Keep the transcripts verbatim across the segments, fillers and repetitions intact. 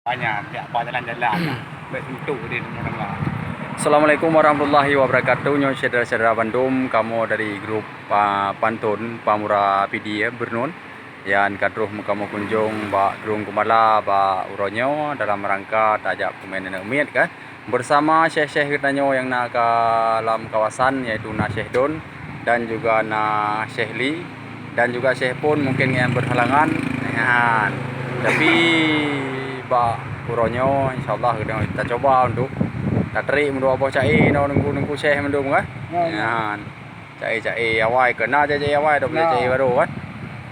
Banyak, pihak bak jalan-jalan. Baik sentuh di Timur Tengah. Assalamualaikum warahmatullahi wabarakatuh. Nyoe syedara-syedara bandum, kamoe dari grup, ah, Pantôn Pamura P D A Beureunuen. Nyan ka troh kamoe kunjong bak Krueng Keumala bak uroe nyoe dalam rangka tajak peumen aneuk miet kan. Bersama syekh-syekh geutanyoe nyang na ka lam kawasan, yaitu na Syekh Don dan juga na Syekh Li dan juga Syekh Pon mungkin nyang berhalangan. Nyan. Tapi bak uroe nyoe, insya Allah, geutanyoe tacuba untuk tatrek meudua boh ca'e nyoe nunggu-nunggu syekh mandum kan. Ya, ya. Nyan. Ca'e-ca'e awai, keu na ca'e-ca'e awai, dok Na. ca'e barô kan.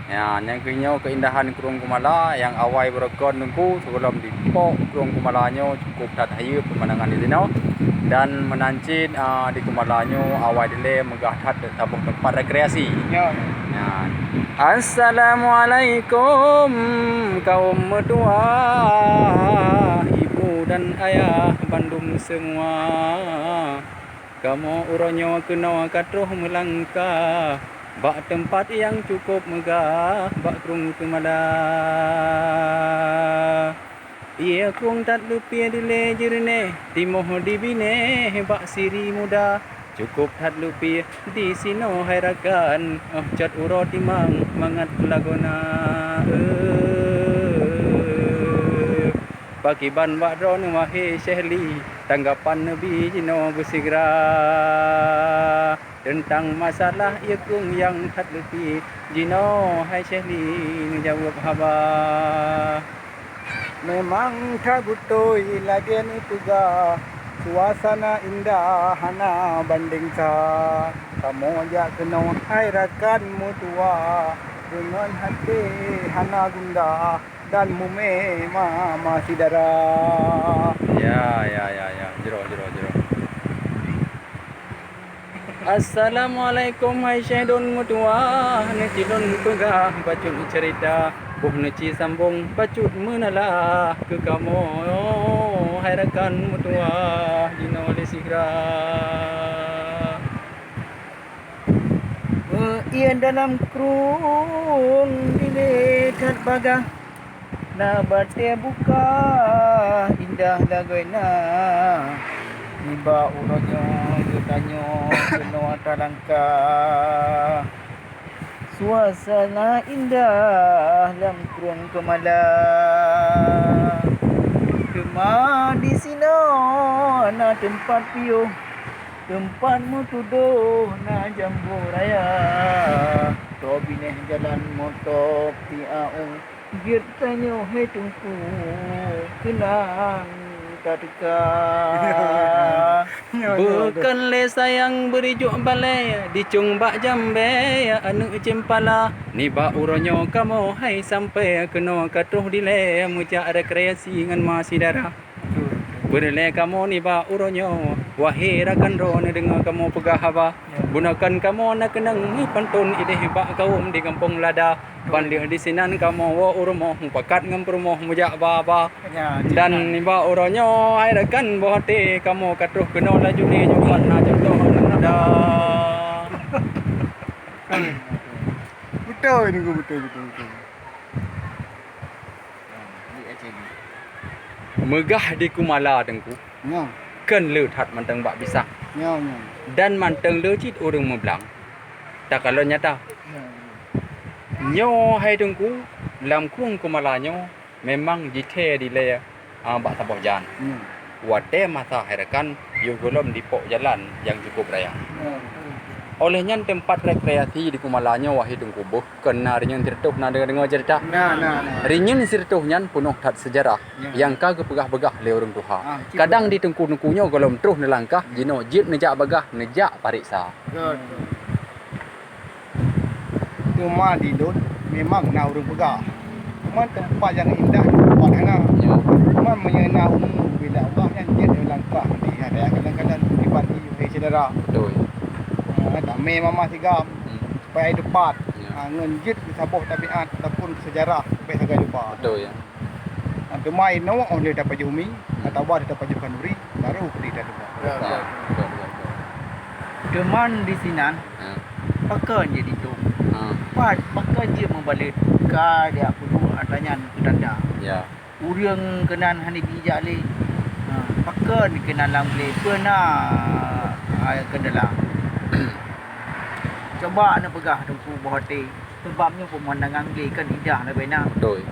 Ya, nyang keu nyoe keuindahan Krueng Keumala nyang awai beureugon Teungku, sigohlom dipok Krueng Keumala nyoe cukup that hayeue peumandangan di sinoe. Dan meunan cit, ah, di Keumala nyoe awai dilée meugah that saboh teumpat rekreasi. Ya. Ya. Assalamualaikum kaum meutuwah, ibu dan ayah bandum semua. Kamoe uroe nyoe keunoe ka troh meulangkah bak teumpat nyang cukup meugah bak Krueng Keumala. Ié krueng that leupie dilée jeureunéh, timoh dibinéh bak siri muda. Cukup that leupie di sinoe hai rakan, óh cot uroe timang mangat lagoena. Eh. Pakiban bak droeneuh wahé Syekh Li, tanggapan neubi jinoe beusigra. Teuntang masalah ié krueng nyang that leupie jinoe hai Syekh Li neujaweueb haba. Memang that beutôi lagée neupeugah, suasana indah hana bandeng sa. Kamoe jak keunoe hai rakan meutuwah, deungon até hana gundah. Dan mumé mama syedara. Ya, ya, ya, ya. Jroh, jroh, jroh. Assalamualaikum hai Syekh Don meutuwah, neuci lôn peugah bacut ceurita, boh neuci sambong bacut meunalah keu kamoe hai rakan meutuwah jinoe lé sigra. Meu'ien dalam krueng dilée that bagah, na batée buka indah lagoena. Nibak uroe nyoe geutanyoe keunoe talangkah, suasana indah lam Krueng Keumala. Teuma di sinoe na teumpat piôh, teumpat meutudôh na jambo raya. Toe binéh jalan moto piaong, jeuet tanyoe hai Teungku keunan ka teuka. Bukon lé sayang beurijok balée, dicong bak jambée aneuk ceumpala. Nibak uroe nyoe kamoe hai sampoe keunoe ka troh dilée meujak rekreasi ngon ma syedara. Peureulée kamoe nibak uroe nyoe, wahé rakan droe neudeungoe kamoe peugah haba. Bunoe kan kamoe na keunong meupanton idéh bak kawöm di Gampông Lada. Ban lheueh disinan kamoe woe u rumoh mupakat ngon peurumoh meujak ba-ba. Dan nibak uroe nyoe hai rakan boh até kamoe ka troh keunoe laju lé nyoe pat na cuntoh aneuk muda. Beutôi, Teungku, beutôi, beutôi, beutôi. Meugah di Keumala, Teungku. Nyoe. Kon le that mantong bak pisang. Nyoe, nyoe. Dan mantong le cit ureuëng meublang. Takalon nyata. Nyoe, nyoe. Nyoe hai Teungku, lam Krueng Keumala nyoe memang jithée dilée, ah, bak saboh jan. Nyoe. Watée masa hai rakan yoh gohlom dipok jalan nyang cukup raya. Nyoe. Oleh nyan teumpat rekreasi di Keumala nyoe wahai Teungku beuh. Kon na rinyeun sireutôh na deungoe-deungoe ceurita. Na, na, na. Rinyeun sireutôh nyan peunoh that seujarah nyang ka geupeugah-peugah lé ureuëng tuha. Ah, cit. Kadang di teungku-teungku nyoe gohlom troh neulangkah jinoe jeuet neujak bagah neujak pareksa. Teuma di lôn memang na ureuëng peugah. Teuma teumpat nyang indah teumpat hana. Ya. Teuma meunyoe na umu bila Allah nyan jeuet neulangkah di area kalan-kalan kiban di syedara. Betul. Ah, tamé mama sigam. Hmm. Supaya ai teupat. Ya. Ha, ngon jeuet saboh tabiat ataupun seujarah supaya sagai lupa. Betul, ya. Ha, teuma inoe oh lheueh tapajoh mi, hmm, atawa tapajoh khanduri, baru keudeh tateupat. Ya, ya. Betul, betul, betul. Teuma di sinan, ya, pakon jeuet ditong. Ha. Pat, pakon jeuet meubalot. Ka jak peuduek ata nyan keu tanda. Ya. Ureuëng keunan hana bijak lé. Ha, pakon keunan lam glé? Peue na, ha, keundalang? Coba neupeugah Teungku boh até, sabab nyoe peumandangan glé kan indah leubeh na. Beutôi.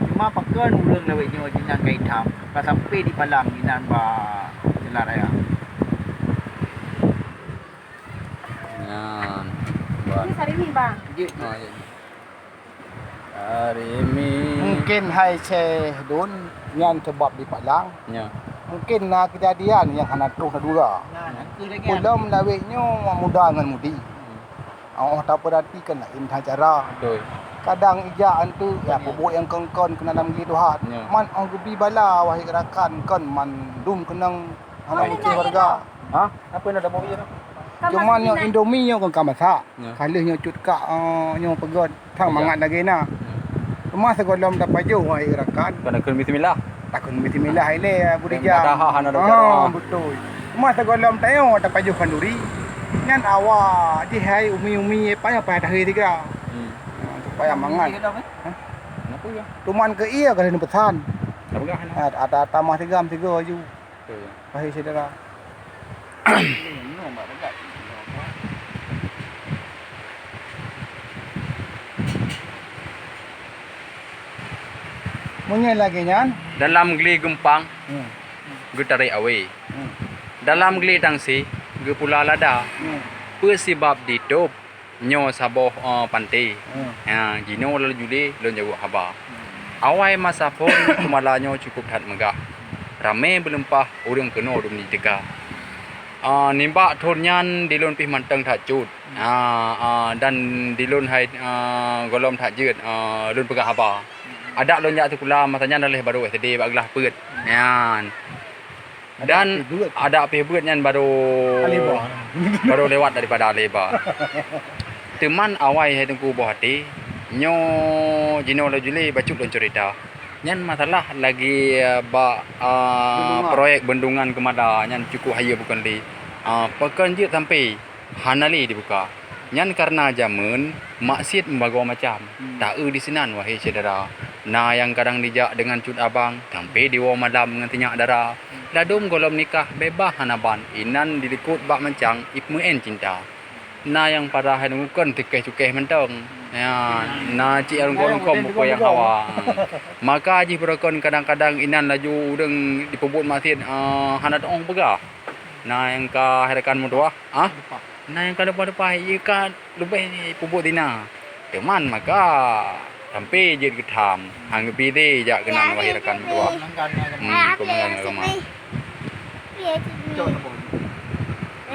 Cuma pakon ureuëng lawét nyoe jinan ka itam, ka sampai dipalang jinan bak jalan raya. Nyan. Ini sarimi, Bang. Jeuet. Oh, iya. Sarimi. Mungkin hai Syekh Don nyan sabab dipalang. Ya. Mungkin na keujadian nyang hana troh na dua. Nah, nah, itu lagi. Ulôn lawét nyoe muda ngon mudi. Hmm. Oh, tapeuratikan laén that cara. Betul. Kadang ijak antu, ya, peubuet nyang kon-kon keunan lam glé tuha. Ya. Man oh geubi bala, wahai rakan, kon mandum keunong hana meucue warga. Ha? Apa yang ada bau tu? Cuman nyoe Indomie nyoe kon ka masak. Ya. Ka lheueh nyoe cut kak, eh, nyoe peugöt, sang mangat lagèe na. Ya. Teuma sigohlom tapajoh, wahai rakan. Kon takheun bismillah. Takheun bismillah ilèe, Abu Rijal. Padahai hana ada cara. Ah, beutôi. Teuma sigohlom tanyoe tapajoh khanduri. Nyan awak jih hai umi-umi, eh, payah, payah tahe sigra. Hmm. Ah, supaya mangat. Kenapa ya? Hah? Kenapa ya? Cuman keu ie ka lheueh neupeusan. Tak peugah, nah. Ah, ata-ata mah sigam sigo aju. Betul, ya. Wahai syedara. Meunyoe lagèe nyan. Dalam glé geumpang, hmm, geutarek awé. Hmm. Dalam glé tangsi, geupula lada. Hmm. Peue sibab ditôb? Nyoe saboh, eh, panté. Hmm. Ha, jinoe laju lé lôn jaweueb haba. Hmm. Awai masa phôn Keumala nyoe cukup that meugah. Ramé beulimpah ureuëng keunoe dum jiteuka. Ah, nibak thôn nyan dilôn pih mantong that cut. Hmm. Ah, ah, dan dilôn hai, ah, gohlom that jeuet, ah, lôn peugah haba. Hmm. Adak lôn jak sikula masa nyan lheueh barô S D bak glah peuet. Hmm. Nyan. Dan adak pih beuet nyan barô, barô lewat daripada Aleba. Teuma awai hai Teungku boh até, nyoe jinoe laju lé bacut lôn ceurita. Nyan masalah lagi, eh, bak, eh, proyek bendungan Keumala nyan cukup hayeue bukon lé. Ah, pakon jeuet sampai hana lé dibuka. Nyan kareuna jameun maksiet meubagoe macam. Hmm. Taeu disinan, wahai syedara. Na nyang kadang dijak deungon cut abang, sampai diwoe malam ngon sinyak dara. Hmm. Ladôm gohlom nikah beubaih hana ban, inan dilikot bak mancang, ipeumeu'en cinta. Na nyang parah ngon kön cukéh-cukéh mantong. Ya, na cit nyang rungkôm-rungkôm bukon nyang hawa. Maka jih beureugon kadang-kadang inan laju ureuëng jipeubuet maksiet, eh, hana tu'oh peugah. Na nyang ka hai rakan meutuah, ah? Na nyang ka leupah-leupah, ie ka leubeh peubuet zina. Teuma maka sampai jeuet geutham, han geupilée jak keunan, wahai rakan meutuah. Hmm, peungeungan agama.